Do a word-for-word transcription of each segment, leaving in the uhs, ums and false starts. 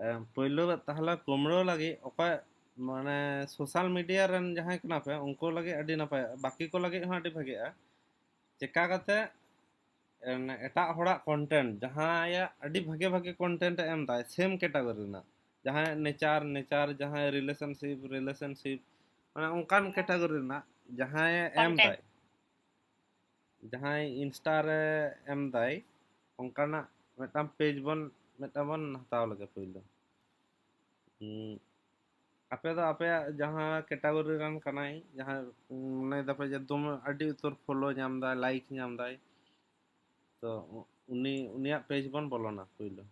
ᱮ, ᱯᱳᱭᱞᱳ ᱛᱟᱦᱚᱞᱮ ᱠᱩᱢᱲᱳ ᱞᱟᱹᱜᱤᱫ ᱚᱠᱚᱭ, ᱢᱟᱱᱮ, ᱥᱳᱥᱟᱞ ᱢᱤᱰᱤᱭᱟ ᱨᱮᱱ ᱡᱟᱦᱟᱸᱭ ᱠᱟᱱᱟ ᱯᱮ, ᱩᱱᱠᱩ ᱞᱟᱹᱜᱤᱫ ᱟᱹᱰᱤ ᱱᱟᱯᱟᱭ, ᱵᱟᱹᱠᱤ ᱠᱚ ᱞᱟᱹᱜᱤᱫ ᱦᱚᱸ ᱟᱹᱰᱤ ᱵᱷᱟᱜᱮᱜᱼᱟ᱾ ᱪᱮᱠᱟ ᱠᱟᱛᱮ, ᱮ, ᱮᱴᱟᱜ ᱦᱚᱲᱟᱜ ᱠᱚᱱᱴᱮᱱᱴ, ᱡᱟᱦᱟᱸᱭᱟᱜ ᱟᱹᱰᱤ ᱵᱷᱟᱜᱮ ᱵᱷᱟᱜᱮ ᱠᱚᱱᱴᱮᱱᱴ ᱮ ᱮᱢ ᱫᱟᱭ, ᱥᱮᱢ ᱠᱮᱴᱟᱜᱚᱨᱤ ᱨᱮᱱᱟᱜ, ᱡᱟᱦᱟᱸᱭ ᱱᱮᱪᱟᱨ, ᱱᱮᱪᱟᱨ, ᱡᱟᱦᱟᱸᱭ ᱨᱤᱞᱮᱥᱚᱱᱥᱤᱯ, ᱨᱤᱞᱮᱥᱚᱱᱥᱤᱯ, ᱢᱟᱱᱮ, ᱚᱱᱠᱟᱱ ᱠᱮᱴᱟᱜᱚᱨᱤ ᱨᱮᱱᱟᱜ ᱡᱟᱦᱟᱸᱭ ᱮ ᱮᱢ ᱠᱚᱱᱴᱮᱱᱴ᱾ ᱫᱟᱭ, ᱡᱟᱦᱟᱸᱭ ᱤᱱᱥᱴᱟ ᱨᱮ ᱮᱢ ᱫᱟᱭ, ᱚᱱᱠᱟᱱᱟᱜ ᱢᱤᱫᱴᱟᱝ ᱯᱮᱡᱽ ᱵᱚᱱ, ᱢᱤᱫᱴᱟᱝ ᱵᱚᱱ ᱦᱟᱛᱟᱣ ᱞᱮᱜᱮ ᱯᱳᱭᱞᱳ᱾ ᱩᱸ, ᱟᱯᱮ ᱫᱚ ᱟᱯᱮᱭᱟᱜ ᱡᱟᱦᱟᱸ ᱠᱮᱴᱟᱜᱚᱨᱤ ᱨᱮᱱ ᱠᱟᱱᱟᱭ, ᱡᱟᱦᱟᱸ, ᱩᱸ, ᱢᱚᱱᱮᱭ ᱫᱟᱯᱮ ᱡᱮ ᱫᱚᱢᱮ ᱟᱹᱰᱤ ᱩᱛᱟᱹᱨ ᱯᱷᱚᱞᱳ ᱧᱟᱢ ᱫᱟᱭ, ᱞᱟᱭᱤᱠ ᱧᱟᱢ ᱫᱟᱭ, ᱛᱚ ᱩ-, ᱩᱱᱤ, ᱩᱱᱤᱭᱟᱜ ᱯᱮᱡᱽ ᱵᱚᱱ ᱵᱚᱞᱚᱱᱟ ᱯᱳᱭᱞᱳ᱾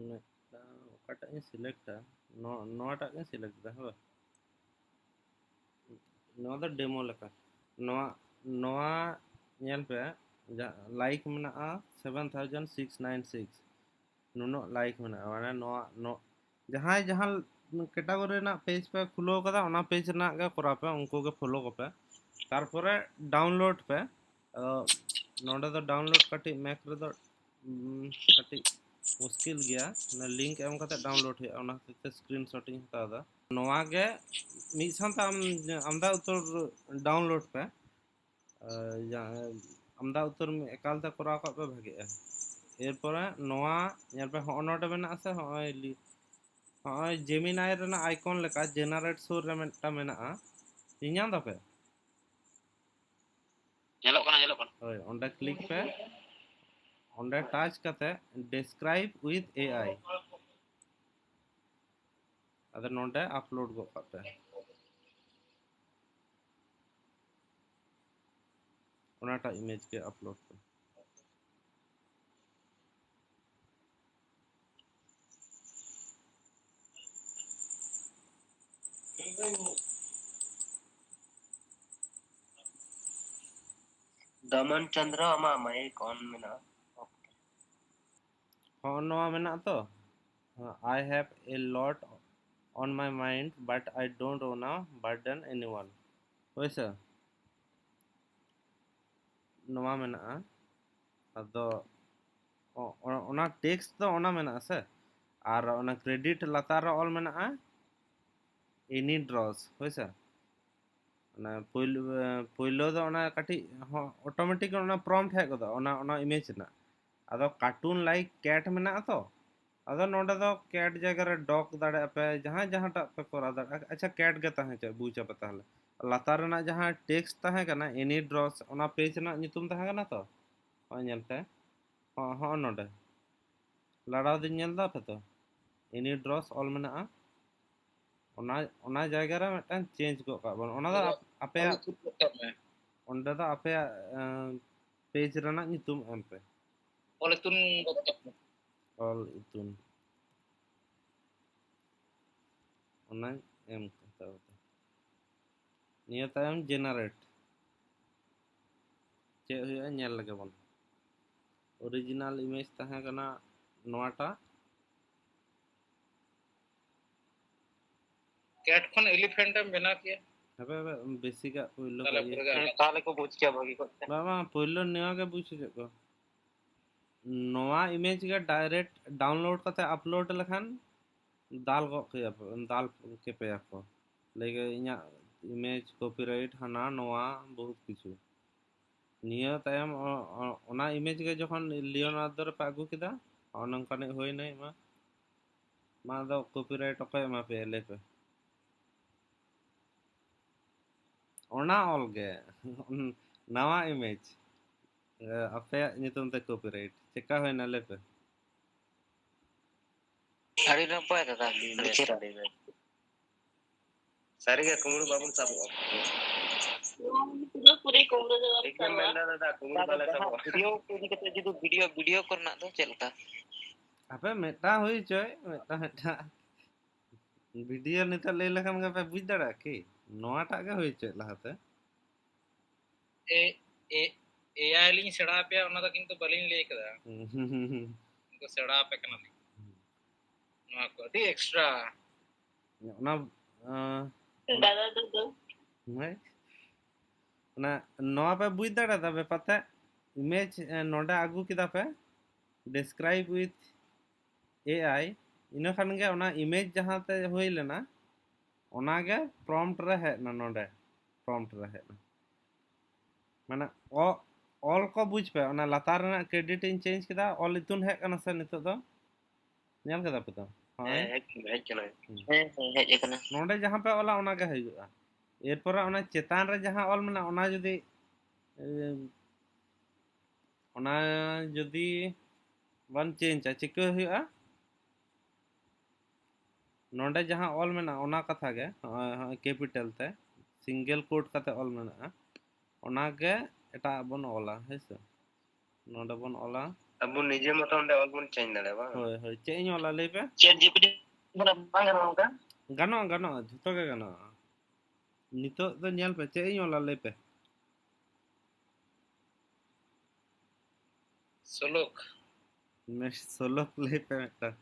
ᱢᱤᱫᱴᱟᱝ ᱚᱠᱟᱴᱟᱜ ᱤᱧ ᱥᱤᱞᱮᱠᱴᱟ, ᱱᱚᱣᱟ, ᱱᱚᱣᱟᱴᱟᱜ ᱜᱤᱧ ᱥᱤᱞᱮᱠᱴ ᱮᱫᱟ, ᱦᱮᱸ ᱵᱟᱝ? ᱱᱚᱣᱟ ᱫᱚ ᱰᱮᱢᱳ ᱞᱮᱠᱟ᱾ ᱱᱚᱣᱟ, ᱱᱚᱣᱟ ᱧᱮᱞ ᱯᱮ, ᱡᱟ-, ᱞᱟᱭᱤᱠ ᱢᱮᱱᱟᱜᱼᱟ seven thousand six nine six, ᱱᱩᱱᱟᱹᱜ ᱞᱟᱭᱤᱠ ᱢᱮᱱᱟᱜᱼᱟ, ᱢᱟᱱᱮ ᱱᱚᱣᱟ, ᱱᱚ-, ᱡᱟᱦᱟᱸᱭ ᱡᱟᱦᱟᱸ ᱠᱮᱴᱟᱜᱚᱨᱤ ᱨᱮᱱᱟᱜ ᱯᱮᱡᱽ ᱯᱮ ᱠᱷᱩᱞᱟᱹᱣ ᱠᱟᱫᱟ, ᱚᱱᱟ ᱯᱮᱡᱽ ᱨᱮᱱᱟᱜ ᱜᱮ ᱠᱚᱨᱟᱣ ᱯᱮ, ᱩᱱᱠᱩ ᱜᱮ ᱯᱷᱚᱞᱳ ᱠᱚᱯᱮ, ᱛᱟᱨᱯᱚᱨᱮ ᱰᱟᱣᱩᱱᱞᱳᱰ ᱯᱮ᱾ ᱟᱫᱚ ᱱᱚᱰᱮ ᱫᱚ ᱰᱟᱣᱩᱱᱞᱳᱰ ᱠᱟᱹᱴᱤᱡ ᱢᱮᱠ ᱨᱮᱫᱚ, ᱩᱸ, ᱠᱟᱹᱴᱤᱡ ᱢᱩᱥᱠᱤᱞ ᱜᱮᱭᱟ, ᱚᱱᱟ ᱞᱤᱝᱠ ᱮᱢ ᱠᱟᱛᱮ ᱰᱟᱣᱩᱱᱞᱳᱰ ᱦᱩᱭᱩᱜᱼᱟ, ᱚᱱᱟ ᱦᱚᱛᱮᱡ ᱛᱮ ᱥᱠᱨᱤᱱᱥᱚᱴ ᱤᱧ ᱦᱟᱛᱟᱣ ᱮᱫᱟ᱾ ᱱᱚᱣᱟ ᱜᱮ ᱢᱤᱫ ᱥᱟᱶᱛᱮ ᱟᱢ ᱟᱢᱫᱟ ᱩᱛᱟᱹᱨ ᱰᱟᱣᱩᱱᱞᱳᱰ ᱯᱮ᱾ ᱟᱨ ᱡᱟ-, ᱟᱢᱫᱟ ᱩᱛᱟᱹᱨ ᱮᱠᱟᱞᱛᱮ ᱠᱚᱨᱟᱣ ᱠᱟᱜ ᱯᱮ ᱵᱷᱟᱜᱮᱜᱼᱟ᱾ ᱮᱨᱯᱚᱨᱮ ᱱᱚᱣᱟ ᱧᱮᱞ ᱯᱮ, ᱦᱚᱸᱜᱼᱚ ᱱᱚᱰᱮ ᱢᱮᱱᱟᱜᱼᱟ ᱥᱮ, ᱦᱚᱸᱜᱼᱚᱭ ᱞᱤ-, ᱦᱚᱸᱜᱼᱚᱭ ᱡᱮᱢᱤᱱᱟᱭ ᱨᱮᱱᱟᱜ ᱟᱭᱠᱚᱱ ᱞᱮᱠᱟ ᱡᱮᱱᱟᱨᱮᱴ ᱥᱩᱨ ᱨᱮ ᱢᱤᱫᱴᱟᱝ ᱢᱮᱱᱟᱜᱼᱟ, ᱧᱮᱞ ᱧᱟᱢ ᱫᱟᱯᱮ? ᱧᱮᱞᱚᱜ ᱠᱟᱱᱟ, ᱧᱮᱞᱚᱜ ᱠᱟᱱᱟ᱾ ᱦᱳᱭ, ᱚᱸᱰᱮ ᱠᱞᱤᱠ ᱯᱮ, ᱚᱸᱰᱮ ᱴᱟᱪ ᱠᱟᱛᱮ describe with A I, ᱟᱫᱚ ᱱᱚᱰᱮ ᱟᱯᱞᱳᱰ ᱜᱚᱫ ᱠᱟᱜ ᱯᱮ᱾ ᱚᱱᱟᱴᱟᱜ ᱤᱢᱮᱡᱽ ᱜᱮ ᱟᱯᱞᱳᱰ ᱯᱮ᱾ ᱫᱚᱢᱚᱱ ᱪᱚᱸᱫᱽᱨᱚ, ᱟᱢᱟᱜ ᱢᱟᱭᱤᱠ ᱚᱱ ᱢᱮᱱᱟᱜᱼᱟ᱾ ᱦᱚᱸ, ᱱᱚᱣᱟ ᱢᱮᱱᱟᱜ ᱛᱚ, I have a lot on my mind but I don't wanna burden anyone. ᱦᱳᱭ ᱥᱮ, ᱱᱚᱣᱟ ᱢᱮᱱᱟᱜᱼᱟ᱾ ᱟᱫᱚ ᱚ- ᱚ- ᱚᱱᱟ ᱴᱮᱠᱥᱴ ᱫᱚ ᱚᱱᱟ ᱢᱮᱱᱟᱜᱼᱟ ᱥᱮ, ᱟᱨ ᱚᱱᱟ ᱠᱨᱮᱰᱤᱴ ᱞᱟᱛᱟᱨ ᱨᱮ ᱚᱞ ᱢᱮᱱᱟᱜᱼᱟ any draws. ᱦᱳᱭ ᱥᱮ, ᱚᱱᱟ ᱯᱳᱭᱞᱳ ᱯᱳᱭᱞᱳ ᱫᱚ ᱚᱱᱟ ᱠᱟᱹᱴᱤᱡ ᱚᱴᱳᱢᱮᱴᱤᱠ ᱚᱱᱟ ᱯᱨᱚᱢᱯᱴ ᱦᱮᱡ ᱜᱚᱫᱚᱜᱼᱟ ᱚᱱᱟ ᱚᱱᱟ ᱤᱢᱮᱡᱽ ᱨᱮᱱᱟᱜ᱾ ᱟᱫᱚ cartoon like cat ᱢᱮᱱᱟᱜᱼᱟ ᱛᱚ, ᱟᱫᱚ ᱱᱚᱰᱮ ᱫᱚ cat ᱡᱟᱭᱜᱟ ᱨᱮ dog ᱫᱟᱲᱮᱭᱟᱜᱼᱟ ᱯᱮ, ᱡᱟᱦᱟᱸᱭ ᱡᱟᱦᱟᱸᱴᱟᱜ ᱯᱮ ᱠᱚᱨᱟᱣ ᱫᱟᱲᱮᱭᱟᱜᱼᱟ᱾ ᱟᱪᱪᱷᱟ, cat ᱜᱮ ᱛᱟᱦᱮᱸ ᱦᱚᱪᱚ, ᱵᱩᱡ ᱟᱯᱮ ᱛᱟᱦᱚᱞᱮ᱾ ᱞᱟᱛᱟᱨ ᱨᱮᱱᱟᱜ ᱡᱟᱦᱟᱸ ᱴᱮᱠᱥᱴ ᱛᱟᱦᱮᱸ ᱠᱟᱱᱟ any draws, ᱚᱱᱟ ᱯᱮᱡᱽ ᱨᱮᱱᱟᱜ ᱧᱩᱛᱩᱢ ᱛᱟᱦᱮᱸ ᱠᱟᱱᱟ ᱛᱚ, ᱦᱚᱸᱜᱼᱚᱭ ᱧᱮᱞ ᱯᱮ, ᱦᱚᱸ ᱦᱚᱸᱜᱼᱚ ᱱᱚᱰᱮ ᱞᱟᱲᱟᱣ ᱫᱤᱧ ᱧᱮᱞ ᱫᱟ ᱯᱮ ᱛᱚ, any draws ᱚᱞ ᱢᱮᱱᱟᱜᱼᱟ᱾ ᱚᱱᱟ ᱚᱱᱟ ᱡᱟᱭᱜᱟ ᱨᱮ ᱢᱤᱫᱴᱟᱝ ᱪᱮᱧᱡᱽ ᱜᱚᱫ ᱠᱟᱜ ᱵᱚᱱ᱾ ᱚᱱᱟ ᱫᱚ ᱟᱯ- ᱟᱯᱮᱭᱟᱜ ᱚᱸᱰᱮ ᱫᱚ ᱟᱯᱮᱭᱟᱜ ᱯᱮᱡᱽ ᱨᱮᱱᱟᱜ ᱧᱩᱛᱩᱢ ᱮᱢ ᱯᱮ᱾ ᱚᱞ ᱤᱛᱩᱱ ᱜᱚᱫ ᱠᱟᱜ ᱢᱮ᱾ ᱚᱞ ᱤᱛᱩᱱ, ᱚᱱᱟᱧ ᱮᱢ ᱠᱟᱫᱟ᱾ ᱱᱤᱭᱟᱹ ᱛᱟᱭᱚᱢ ᱡᱮᱱᱟᱨᱮᱴ ᱪᱮᱫ ᱦᱩᱭᱩᱜᱼᱟ ᱧᱮᱞ ᱞᱮᱜᱮ ᱵᱚᱱ᱾ ᱚᱨᱤᱡᱤᱱᱟᱞ ᱤᱢᱮᱡᱽ ᱛᱟᱦᱮᱸ ᱠᱟᱱᱟ ᱱᱚᱣᱟᱴᱟᱜ᱾ ᱠᱮᱴ ᱠᱷᱚᱱ ᱮᱞᱤᱯᱷᱮᱱᱴ ᱮᱢ ᱵᱮᱱᱟᱣ ᱠᱮᱭᱟ᱾ ᱦᱟᱯᱮ ᱦᱟᱯᱮ, ᱵᱮᱥᱤᱠᱟᱜ ᱯᱳᱭᱞᱳ ᱛᱟᱦᱞᱮ ᱠᱟᱜ ᱯᱩᱨᱟᱹ ᱜᱮ ᱦᱩᱭᱩᱜᱼᱟ᱾ ᱛᱟᱦᱞᱮ ᱠᱚ ᱵᱩᱡᱽ ᱠᱮᱭᱟ ᱵᱷᱟᱹᱜᱤ ᱠᱚᱡ ᱛᱮ᱾ ᱵᱟᱝ ᱵᱟᱝ, ᱯᱳᱭᱞᱳ ᱱᱚᱣᱟ ᱜᱮ ᱵᱩᱡᱽ ᱦᱚᱪᱚ ᱠᱚ᱾ ᱱᱚᱣᱟ ᱤᱢᱮᱡᱽ ᱜᱮ ᱰᱟᱭᱨᱮᱠᱴ ᱰᱟᱣᱩᱱᱞᱳᱰ ᱠᱟᱛᱮ ᱟᱯᱞᱳᱰ ᱞᱮᱠᱷᱟᱱ ᱫᱟᱞ ᱜᱚᱫ ᱠᱮᱭᱟ ᱯᱮ, ᱫᱟᱞ ᱠᱮᱯᱮᱭᱟ ᱠᱚ᱾ ᱞᱟᱹᱭ ᱜᱮ ᱤᱧᱟᱹᱜ ᱤᱢᱮᱡᱽ ᱠᱚᱯᱤᱨᱟᱭᱤᱴ ᱦᱟᱱᱟ ᱱᱚᱣᱟ ᱵᱚᱦᱩᱛ ᱠᱤᱪᱷᱩ᱾ ᱱᱤᱭᱟᱹ ᱛᱟᱭᱚᱢ ᱚ- ᱚ- ᱚᱱᱟ ᱤᱢᱮᱡᱽ ᱜᱮ ᱡᱚᱠᱷᱚᱱ ᱞᱤᱭᱳᱱᱟᱨᱫᱳ ᱨᱮᱯᱮ ᱟᱹᱜᱩ ᱠᱮᱫᱟ, ᱱᱚᱜᱼᱚ ᱱᱚᱝᱠᱟᱱᱤᱡ ᱦᱩᱭᱱᱟᱭ᱾ ᱢᱟ, ᱢᱟ ᱟᱫᱚ ᱠᱚᱯᱤᱨᱟᱭᱤᱴ ᱚᱠᱚᱭ ᱮᱢᱟ ᱯᱮᱭᱟ ᱞᱟᱹᱭ ᱯᱮ? ᱚᱱᱟ ᱚᱞ ᱜᱮ ᱱᱟᱣᱟ ᱤᱢᱮᱡᱽ ᱟᱯᱮᱭᱟᱜ ᱧᱩᱛᱩᱢ ᱛᱮ ᱠᱚᱯᱤᱨᱟᱭᱤᱴ ᱪᱮᱠᱟ ᱦᱩᱭᱱᱟ ᱞᱟᱹᱭ ᱯᱮ? ᱟᱹᱰᱤ ᱱᱟᱯᱟᱭ ᱫᱟᱫᱟ, ᱟᱹᱰᱤ ᱪᱮᱦᱨᱟ᱾ ᱥᱟᱹᱨᱤᱜᱮ ᱠᱩᱢᱵᱽᱲᱩ ᱵᱟᱵᱚᱱ ᱥᱟᱵᱚᱜᱼᱟ᱾ ᱯᱩᱨᱟᱹᱯᱩᱨᱤ ᱠᱩᱢᱵᱽᱲᱩ ᱫᱚ ᱵᱟᱢ ᱴᱷᱤᱠ ᱜᱮᱢ ᱥᱟᱵᱚᱜᱼᱟ᱾ ᱢᱮᱱᱫᱟ ᱫᱟᱫᱟ, ᱠᱩᱢᱵᱽᱲᱩ ᱟᱫᱚ ᱵᱟᱞᱮ ᱡᱟᱦᱟᱸ ᱥᱟᱵᱚᱜᱼᱟ᱾ ᱵᱷᱤᱰᱤᱭᱳ ᱠᱚ ᱤᱫᱤ ᱠᱟᱛᱮ ᱡᱩᱫᱤ ᱵᱷᱤᱰᱤᱭᱳ, ᱵᱷᱤᱰᱤᱭᱳ ᱠᱚᱨᱮᱱᱟᱜ ᱫᱚ ᱪᱮᱫ ᱞᱮᱠᱟ? ᱦᱟᱯᱮ ᱢᱤᱫᱴᱟᱝ ᱦᱩᱭ ᱦᱚᱪᱚᱭ, ᱢᱤᱫᱴᱟᱝ ᱢᱤᱫᱴᱟᱝ᱾ ᱵᱷᱤᱰᱤᱭᱳ ᱱᱤᱛᱚᱜ ᱞᱟᱹᱭ ᱞᱮᱠᱷᱟᱱ ᱜᱮ ᱯᱮ ᱵᱩᱡᱽ ᱫᱟᱲᱮᱭᱟᱜᱼᱟ ᱠᱤ? ᱱᱚᱣᱟᱴᱟᱜ ᱜᱮ ᱦᱩᱭ ᱦᱚᱪᱚᱭ ᱞᱟᱦᱟᱛᱮ᱾ ᱮ, ᱮ, ᱮ ᱟᱭ ᱞᱤᱧ ᱥᱮᱬᱟ ᱟᱯᱮᱭᱟ, ᱚᱱᱟ ᱫᱚ ᱠᱤᱱᱛᱩ ᱵᱟᱹᱞᱤᱧ ᱞᱟᱹᱭ ᱠᱟᱫᱟ᱾ ᱦᱩᱸ, ᱦᱩᱸ, ᱦᱩᱸ, ᱦᱩᱸ᱾ ᱠᱚ ᱥᱮᱬᱟ ᱟᱯᱮ ᱠᱟᱱᱟᱞᱤᱧ᱾ ᱱᱚᱣᱟ ᱠᱚ ᱟᱹᱰᱤ ᱮᱠᱥᱴᱨᱟ᱾ ᱚᱱᱟ ᱟᱸ, ᱫᱟᱫᱟ ᱫᱩᱫᱩ᱾ ᱦᱮᱸ? ᱚᱱᱟ ᱱᱚᱣᱟ ᱯᱮ ᱵᱩᱡᱽ ᱫᱟᱲᱮᱭᱟᱫᱟ ᱵᱮᱯᱟᱨ ᱛᱮ? ᱤᱢᱮᱡᱽ ᱱᱚᱰᱮ ᱟᱹᱜᱩ ᱠᱮᱫᱟ ᱯᱮ, describe with A I, ᱤᱱᱟᱹ ᱠᱷᱟᱱ ᱜᱮ ᱚᱱᱟ ᱤᱢᱮᱡᱽ ᱡᱟᱦᱟᱸ ᱛᱮ ᱦᱩᱭ ᱞᱮᱱᱟ, ᱚᱱᱟ ᱜᱮ prompt ᱨᱮ ᱦᱮᱡ ᱮᱱᱟ᱾ ᱱᱚᱰᱮ prompt ᱨᱮ ᱦᱮᱡ ᱮᱱᱟ᱾ ᱢᱟᱱᱮ ᱚ- ᱚᱞ ᱠᱚ ᱵᱩᱡᱽ ᱯᱮ, ᱚᱱᱟ ᱞᱟᱛᱟᱨ ᱨᱮᱱᱟᱜ ᱠᱨᱮᱰᱤᱴ ᱤᱧ ᱪᱮᱧᱡᱽ ᱠᱮᱫᱟ, ᱚᱞ ᱤᱛᱩᱱ ᱦᱮᱡ ᱠᱟᱱᱟ ᱥᱮ ᱱᱤᱛᱚᱜ ᱫᱚ? ᱧᱮᱞ ᱠᱮᱫᱟ ᱯᱮ ᱛᱚ? ᱦᱳᱭ᱾ ᱦᱮᱸ, ᱦᱮᱡ ᱠᱟᱱᱟ, ᱦᱮᱡ ᱠᱟᱱᱟ᱾ ᱦᱮᱸ, ᱦᱮᱸ, ᱦᱮᱡ ᱟᱠᱟᱱᱟ᱾ ᱱᱚᱰᱮ ᱡᱟᱦᱟᱸ ᱯᱮ ᱚᱞᱟ ᱚᱱᱟ ᱜᱮ ᱦᱤᱡᱩᱜᱼᱟ᱾ ᱮᱨᱯᱚᱨᱮ ᱚᱱᱟ ᱪᱮᱛᱟᱱ ᱨᱮ ᱡᱟᱦᱟᱸ ᱚᱞ ᱢᱮᱱᱟᱜᱼᱟ ᱚᱱᱟ ᱡᱩᱫᱤ ᱮ, ᱚᱱᱟ ᱡᱩᱫᱤ ᱵᱚᱱ ᱪᱮᱧᱡᱟ ᱪᱤᱠᱟᱹ ᱦᱩᱭᱩᱜᱼᱟ? ᱱᱚᱰᱮ ᱡᱟᱦᱟᱸ ᱚᱞ ᱢᱮᱱᱟᱜᱼᱟ ᱚᱱᱟ ᱠᱟᱛᱷᱟ ᱜᱮ, ᱦᱚᱸᱜᱼᱚᱭ ᱦᱚᱸᱜᱼᱚᱭ ᱠᱮᱯᱤᱴᱟᱞ ᱛᱮ ᱥᱤᱝᱜᱮᱞ ᱠᱳᱴ ᱠᱟᱛᱮ ᱚᱞ ᱢᱮᱱᱟᱜᱼᱟ, ᱚᱱᱟ ᱜᱮ ᱮᱴᱟᱜ ᱵᱚᱱ ᱚᱞᱟ᱾ ᱦᱮᱸ ᱥᱮ, ᱱᱚᱰᱮ ᱵᱚᱱ ᱚᱞᱟ᱾ ᱟᱵᱚ ᱱᱤᱡᱮ ᱢᱚᱛᱚ ᱚᱸᱰᱮ ᱚᱞ ᱵᱚᱱ ᱪᱮᱧᱡᱽ ᱫᱟᱲᱮᱭᱟᱜᱼᱟ, ᱵᱟᱝ? ᱦᱳᱭ ᱦᱳᱭ, ᱪᱮᱫ ᱤᱧ ᱚᱞᱟ ᱞᱟᱹᱭ ᱯᱮ? ᱪᱮᱴ ᱡᱤᱯᱤᱴᱤ ᱵᱟᱝ ᱜᱟᱱᱚᱜᱼᱟ ᱚᱱᱠᱟ? ᱜᱟᱱᱚᱜᱼᱟ, ᱜᱟᱱᱚᱜᱼᱟ, ᱡᱷᱚᱛᱚ ᱜᱮ ᱜᱟᱱᱚᱜᱼᱟ᱾ ᱱᱤᱛᱚᱜ ᱫᱚ ᱧᱮᱞ ᱯᱮ, ᱪᱮᱫ ᱤᱧ ᱚᱞᱟ ᱞᱟᱹᱭ ᱯᱮ? ᱥᱳᱞᱳᱠ᱾ ᱢᱮ- ᱥᱳᱞᱳᱠ ᱞᱟᱹᱭ ᱯᱮ ᱢᱤᱫᱴᱟᱝ᱾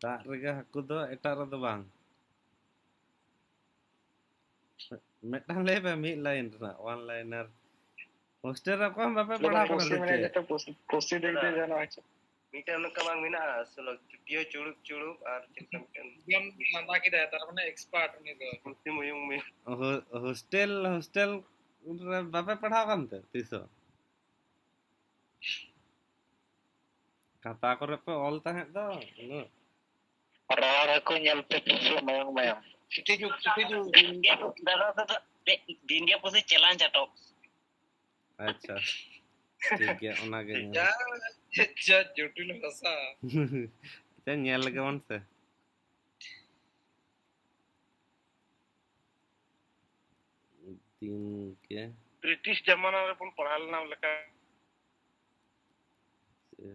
ᱫᱟᱜ ᱨᱮᱜᱮ ᱦᱟᱹᱠᱩ ᱫᱚ, ᱮᱴᱟᱜ ᱨᱮᱫᱚ ᱵᱟᱝ᱾ ᱢᱤᱫᱴᱟᱝ ᱞᱟᱹᱭ ᱯᱮ, ᱢᱤᱫ ᱞᱟᱭᱤᱱ ᱨᱮᱱᱟᱜ, one liner᱾ ᱦᱳᱥᱴᱮᱞ ᱨᱮ ᱚᱠᱚᱭ ᱦᱚᱸ ᱵᱟᱯᱮ ᱯᱟᱲᱦᱟᱣ ᱠᱟᱱᱟ ᱥᱮ ᱪᱮᱫ? ᱯᱩᱥᱤ ᱫᱤᱠ ᱫᱤᱭᱮ ᱡᱟᱦᱟᱱᱟᱜ ᱦᱚᱪᱚ᱾ ᱢᱤᱫᱴᱮᱱ ᱚᱱᱠᱟ ᱵᱟᱝ ᱢᱮᱱᱟᱜᱼᱟ, ᱥᱳᱞᱳᱠ ᱪᱩᱴᱤᱭᱟᱹ ᱪᱩᱲᱩᱵ ᱪᱩᱲᱩᱵ ᱟᱨ ᱪᱮᱫ ᱞᱮᱠᱟ ᱢᱤᱫᱴᱮᱱ ᱮᱠᱫᱚᱢ ᱞᱟᱸᱫᱟ ᱠᱮᱫᱟᱭ, ᱛᱟᱨ ᱢᱟᱱᱮ ᱮᱠᱥᱯᱟᱨᱴ ᱩᱱᱤ ᱫᱚ᱾ ᱯᱩᱥᱤ ᱢᱩᱭᱩᱝ ᱢᱩᱭᱩᱝ᱾ ᱦᱳ- ᱦᱳᱥᱴᱮᱞ, ᱦᱳᱥᱴᱮᱞ ᱨᱮ ᱵᱟᱯᱮ ᱯᱟᱲᱦᱟᱣ ᱠᱟᱱᱛᱮ ᱛᱤᱥ ᱦᱚᱸ? ᱠᱷᱟᱛᱟ ᱠᱚᱨᱮ ᱯᱮ ᱚᱞ ᱛᱟᱦᱮᱸᱫ ᱫᱚ ᱩᱱᱟᱹᱜ᱾ ᱨᱚᱲ ᱦᱚᱸᱠᱚ ᱧᱮᱞ ᱯᱮ ᱯᱩᱥᱤ ᱢᱟᱭᱟᱝ ᱢᱟᱭᱟᱝ᱾ ᱪᱤᱴᱷᱤ ᱡᱩᱜᱽ, ᱪᱤᱴᱷᱤ ᱡᱩᱜᱽ᱾ ᱫᱟᱫᱟ, ᱫᱟᱫᱟ, ᱫᱤᱱ ᱜᱮ ᱯᱩᱥᱤ ᱪᱮᱞᱟᱝ ᱪᱟᱴᱚᱜ᱾ ᱟᱪᱪᱷᱟ, ᱴᱷᱤᱠ ᱜᱮᱭᱟ, ᱚᱱᱟ ᱜᱮ ᱧᱮᱞ᱾ ᱡᱟ, ᱡᱟ ᱡᱚᱴᱤᱞ ᱵᱷᱟᱥᱟ᱾ ᱟᱪᱪᱷᱟ, ᱧᱮᱞ ᱞᱮᱜᱮ ᱵᱚᱱ ᱥᱮ᱾ ᱫᱤᱱ ᱜᱮ᱾ ᱵᱨᱤᱴᱤᱥ ᱡᱟᱢᱟᱱᱟ ᱨᱮᱵᱚᱱ ᱯᱟᱲᱦᱟᱣ ᱞᱮᱱᱟ ᱞᱮᱠᱟ᱾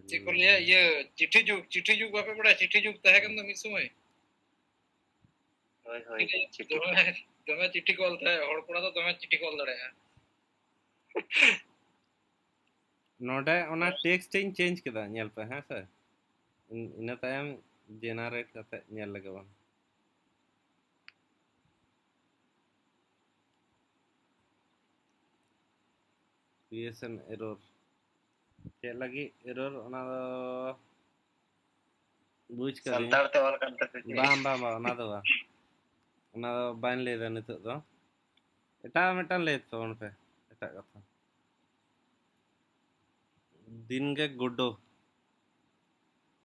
ᱪᱮᱫ ᱠᱚ ᱞᱟᱹᱭᱟ, ᱤᱭᱟᱹ, ᱪᱤᱴᱷᱤ ᱡᱩᱜᱽ, ᱪᱤᱴᱷᱤ ᱡᱩᱜᱽ ᱵᱟᱯᱮ ᱵᱟᱲᱟᱭᱟ? ᱪᱤᱴᱷᱤ ᱡᱩᱜᱽ ᱛᱟᱦᱮᱸ ᱠᱟᱱ ᱫᱚ ᱢᱤᱫ ᱥᱚᱢᱚᱭ᱾ ᱦᱳᱭ, ᱦᱳᱭ, ᱪᱤᱴᱷᱤ᱾ ᱫᱚᱢᱮ, ᱫᱚᱢᱮ ᱪᱤᱴᱷᱤ ᱠᱚ ᱚᱞ ᱛᱟᱦᱮᱸᱫ, ᱦᱚᱲ ᱠᱚᱲᱟ ᱫᱚ ᱫᱚᱢᱮ ᱪᱤᱴᱷᱤ ᱠᱚ ᱚᱞ ᱫᱟᱲᱮᱭᱟᱜᱼᱟ᱾ ᱱᱚᱰᱮ ᱚᱱᱟ ᱴᱮᱠᱥᱴ ᱤᱧ ᱪᱮᱧᱡᱽ ᱠᱮᱫᱟ, ᱧᱮᱞ ᱯᱮ, ᱦᱮᱸ ᱥᱮ᱾ ᱤᱱ- ᱤᱱᱟᱹ ᱛᱟᱭᱚᱢ ᱡᱮᱱᱟᱨᱮᱴ ᱠᱟᱛᱮ ᱧᱮᱞ ᱞᱮᱜᱮ ᱵᱚᱱ᱾ ᱠᱨᱤᱭᱮᱥᱚᱱ ᱮᱨᱚᱨ᱾ ᱪᱮᱫ ᱞᱟᱹᱜᱤᱫ ᱮᱨᱚᱨ? ᱚᱱᱟ ᱫᱚ ᱵᱩᱡᱽ ᱠᱟᱹᱫᱟᱹᱧ᱾ ᱥᱟᱱᱛᱟᱲ ᱛᱮ ᱚᱞ ᱠᱟᱱ ᱛᱟᱯᱮ ᱪᱮᱫ? ᱵᱟᱝ, ᱵᱟᱝ, ᱵᱟᱝ, ᱚᱱᱟ ᱫᱚ ᱵᱟᱝ᱾ ᱚᱱᱟ ᱫᱚ ᱵᱟᱹᱧ ᱞᱟᱹᱭ ᱫᱟ ᱱᱤᱛᱚᱜ ᱫᱚ᱾ ᱮᱴᱟᱜ ᱢᱤᱫᱴᱟᱝ ᱞᱟᱹᱭ ᱛᱟᱵᱚᱱ ᱯᱮ, ᱮᱴᱟᱜ ᱠᱟᱛᱷᱟ᱾ ᱫᱤᱱ ᱜᱮ ᱜᱩᱰᱩ᱾